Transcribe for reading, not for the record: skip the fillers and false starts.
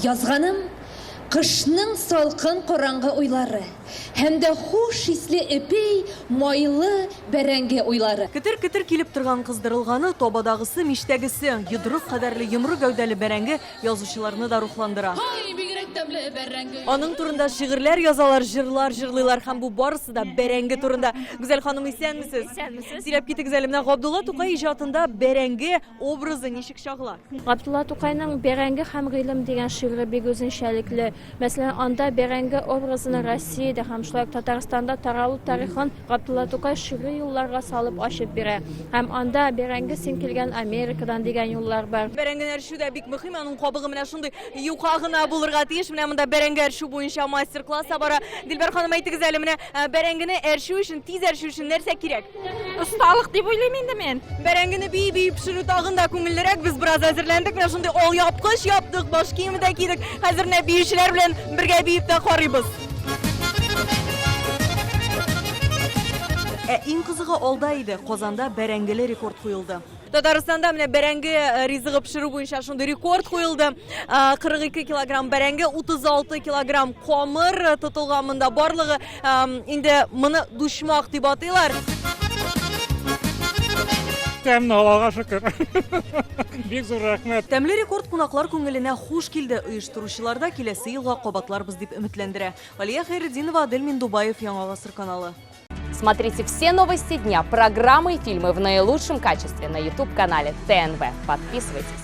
Язганым, кышның салкын караңгы уйлары һәм дә хуш исле эпей майлы бәрәңге уйлары. Кетер-кетер килеп торган кыздырылганы, табадагысы, мичтәгесе, йодрык кадәрле йомры гәүдәле бәрәңге язучыларны да рухландыра. Һай, бигрәк тәмле бәрәңге. Аның турында шигырьләр язалар, җырлар җырлыйлар һәм бу барысы да бәрәңге турында. Гүзәл ханым, исәнмесез? Исәнмесез. Сөйләп китегез әле, менә Габдулла Тукай иҗатында бәрәңге образы ничек чагыла? Габдулла Тукайның Бәрәңге һәм гыйлем дигән шигыре бик үзенчәлекле. Мәсәлән, анда бәрәңге образының Россиядә һәм шулай ук Татарстанда таралу тарихын Габдулла Тукай шигъри юлларга салып ачып бирә. Һәм анда Бәрәңге син килгән Америкадан дигән юллар бар. Бәрәңгене әрчү дә бик мөһим, аның кабыгы менә шундый юка гына булырга тиеш. Менә монда бәрәңге әрчү буенча мастер-класс та бара. Дилбәр ханым, әйтегез әле, менә бәрәңгене әрчү өчен, тиз әрчү өчен нәрсә кирәк? Осталык дип уйлыйм инде мин. Бәрәңгене бии-бии пешерү тагын да күңеллерәк. Без бераз әзерләндек, менә шундый алъяпкыч яптык, баш киеме дә кидек. Хәзер менә биючеләр белән бергә биеп тә карыйбыз. Ә иң кызыгы алда иде, Казанда бәрәңгеле рекорд куелды. Татарстанда менә бәрәңге э, ризыгы пешерү буенча шундый рекорд куелды. 42 килограмм бәрәңге, 36 килограмм камыр э, тотылган монда. Барлыгы инде моны дучмак дип атыйлар. Тәмле, Аллага шөкер. Бик зур рәхмәт. Тәмле рекорд кунаклар күңеленә хуш килде. Оештыручылар да киләсе елга кабатларбыз дип өметләндерә. Алия Хәйретдинова, Адель Миндубаев, Яңа Гасыр каналы. Смотрите все новости дня, программы и фильмы в наилучшем качестве на YouTube-канале ТНВ. Подписывайтесь.